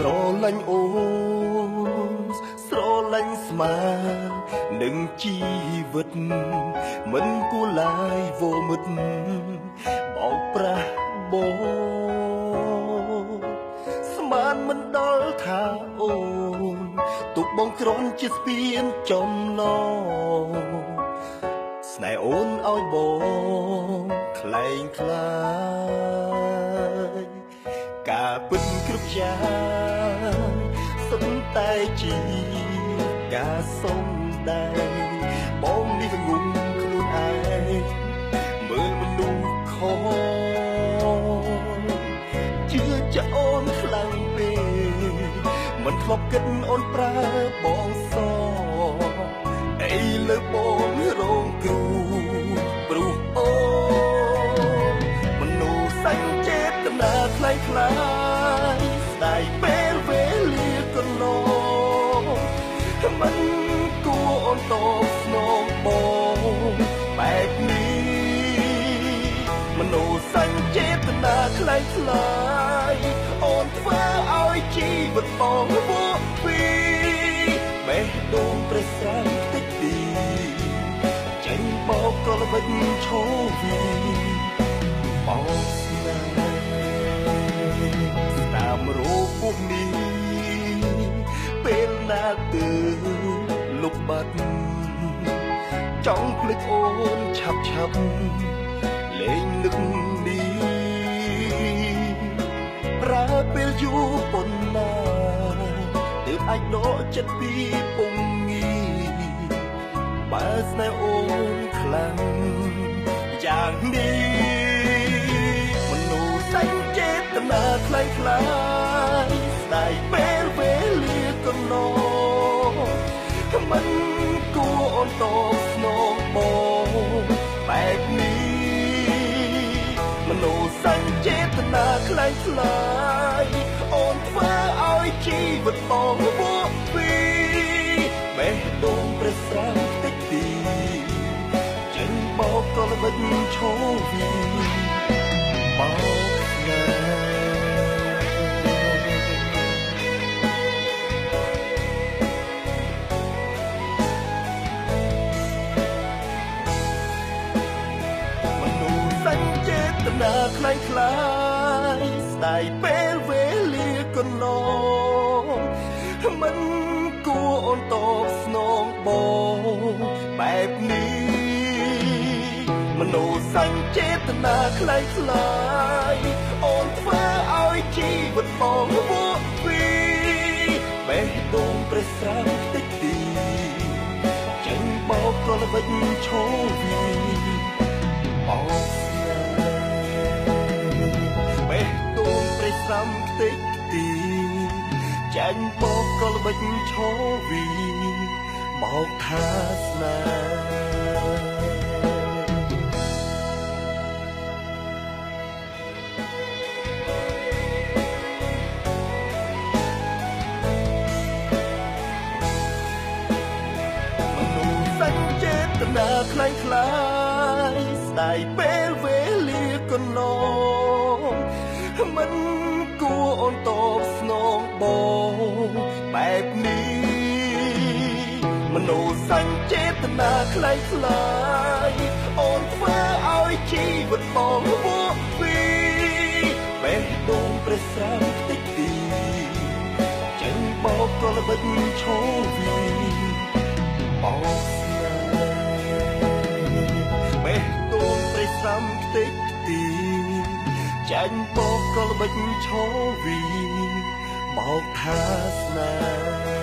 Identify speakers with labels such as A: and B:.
A: ស្រឡាញ់អូនស្រឡាញ់ស្មាននឹងជីវិតមិនគួរឡើយវមិតបោកប្រាស់បងស្មានមិនដល់ថាអូនទុកបងក្រំជាស្ពានចំឡងស្នេហ៍អូនឲ្យបងក្លែងក្លាយការពិតគ្រប់យ៉ាងសុទ្ធតែជាការសុំដែងបងនេះងុំខ្លួនឯងមើលមនុស្សខជឿចាអូនខ្លាំងពេកមិនធ្លាប់គិតអូនប្រើបងសអីលើបងរងគ្រោះព្រោះអូនមនុស្សសញ្ចេតនាខ្លាំងខ្លាយស្ដាយពេលវេលាកន្លងមិនគួរអូនតបស្នងបងបែបនេះមនោសញ្ចេតនាខ្លាំងខ្លាយអូនធ្វើឲ្យជីវិតបងវក់ពីបេះដូងប្រេះស្រាំតិចទីចេញបោកក៏ល្បិចឈោវីបោកស្នេហ៍តាមរូបពុះនេះពេលណាទើលុបបាត់ចង់ភ្លេចអូនឆាប់ឆាប់លេងនឹកនេះប្រើពេលយូរប៉ុណ្ណាទើបអាចដកចិត្តពីពងងាបើស្នេហ៍អូនខ្លាំងយ៉ាងនេះមនុស្សសញ្ចេតនាខ្លាំងខ្លាយស្ដាយពេលវេលាកន្លងមិនគួរអូនតបស្នងបងបែបនេះមនោសញ្ចេតនាខ្លាំងខ្លាយអូនធ្វើឲ្យជីវិតបងវក់ពីបេះដូងប្រេះស្រាំតិចទីចេញបោកក៏ល្បិចឈោវីបោកស្នេហ៍នាខ្លាំងខ្លាយស្ដាយពេលវេលាកន្លងមិនគួរអូនតបស្នងបងបែបនេះមនោសញ្ចេតនាខ្លាំងខ្លាយអូនធ្វើឲ្យជីវិតបងវក់ពីបេះដូងប្រេះស្រាំតិចទីចេញបោកក៏ល្បិចឈោវីបោកបេះដូងប្រេះស្រាំតិចទីចាញ់បោកក៏ល្បិចឈោវីបោកថាស្នេហ៍មនុស្សសញ្ចេតនាខ្លាំងខ្លាយស្ដាយពេលវេលាកន្លងមិនគួរអូនតបស្នងបងបែបនេះមនោសញ្ចេតនាខ្លាំងខ្លាយអូនធ្វើឲ្យជីវិតបងវក់ពីបេះដូងប្រេះស្រាំតិចទីចេញបោកក៏ល្បិចឈោវីបោកស្នេហ៍បេះដូងប្រេះស្រាំតិចទីចាញ់បោកក៏ល្បិចឈោវីបោកថាស្នេហ៍